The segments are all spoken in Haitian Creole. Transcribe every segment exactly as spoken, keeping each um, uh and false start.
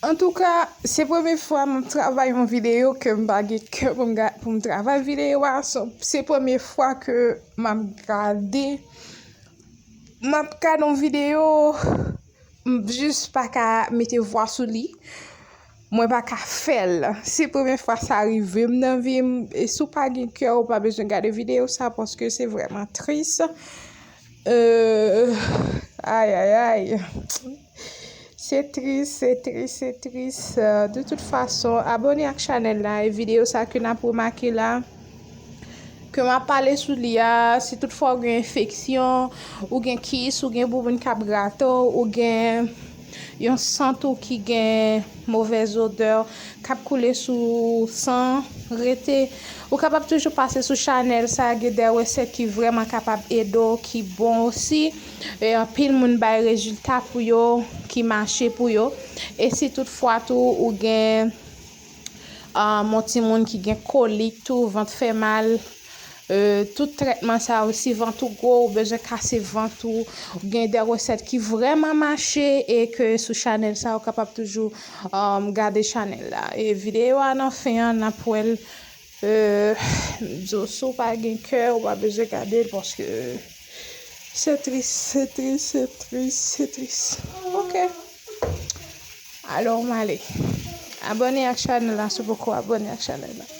Antouka, se premye fwa m ap travay yon videyo ke m pa gen kè pou m ga-, pou m travay videyo a. So, se premye fwa ke m ap gade, m ap gade yon videyo, m jis pa ka mete vwa sou li. Mwen pa ka fè l. Se premye fwa sa rive m nan vi m. E si w pa gen kè, ou pa bezwen gade videyo sa, paske se vrèman tris. Euh, ay, ay, ay. Se tris, se tris, se tris. Euh, de tout fason, abòne ak chanèl la e videyo sa ke n ap remake la, ke m ap pale sou li a, si toutfwa ou gen enfeksyon, ou gen kis, ou gen bouboun k ap grate w, ou gen yon sant ou ki gen movèz odè k ap koule sou san, rete. Ou kapab toujou pase sou chanèl sa, gen de resèt ki vrèman kapab ede w, ki bon osi. E anpil moun bay rezilta pou yo, ki mache pou yo. E si toutfwa tou ou gen, um, yon timoun ki gen kolik tou, vant fè mal, euh, tout trètman sa yo, si vant ou gwo, ou bezwen kase vant ou, ou gen de resèt ki vrèman mache e ke sou chanèl sa, ou kapab toujou, um, gade chanèl la. E videyo a nan fen an, n ap wè l. Euh, m di w, si w pa gen kè, ou pa bezwen gade l, paske se tris, se tris, se tris, se tris. Ok. Alò, m ale. Abòne ak chanèl la si w poko abòne ak chanèl la.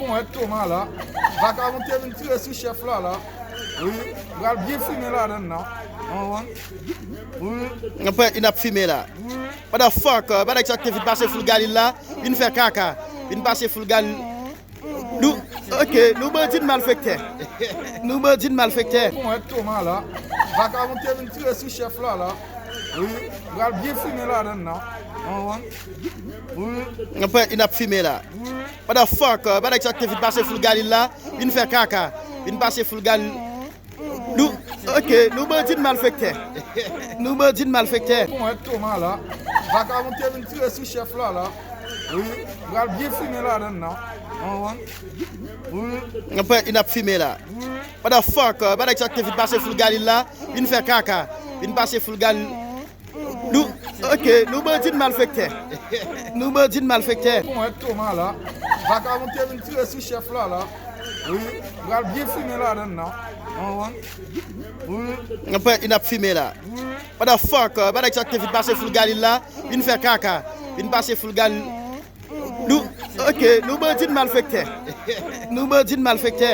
Bon, e Toma la. Vakabon te vin tire sou chèf la, la. Wi, pral byen fimen ladann nan. Wi. Anpè, li n ap fimen la. Wi. Motherfucker, bagay sa te vin pase Foul Galil la, vin fè kaka, vin pase Foul Galil. Nou, ok, nou bandi n malfektè. Nou bandi n malfektè. Bon, e Toma la. Vakabon te vin tire sou chèf la, la. Wi, pral byen fimen ladann nan. Wi. Anpè, li n ap fimen la. Motherfucker, bagay sa te vin pase Foul Galil la, vin fè kaka, vin pase Foul Galil. Nou, ok, nou bandi n malfektè. Nou bandi n malfektè. Bon, e Toma la. Vakabon te vin tire sou chèf la, la. Wi, pral byen fimen ladann nan. Wi. Anpè, li n ap fimen la. Motherfucker, bagay sa te vin pase Foul Galil la, vin fè kaka, vin pase Foul Galil. Nou, ok, nou bandi n malfektè. Nou bandi n malfektè. Bon, e Toma la. Vakabon te vin tire sou chèf la, la. Wi, pral byen fimen ladan nan. Wi. Anpè, y ap fimen la. Motherfucker, bagay sa te vin pase Full Galil la, vin fè kaka. Vin pase Full Galil. Nou, ok, nou bandi n malfektè. Nou bandi n malfektè.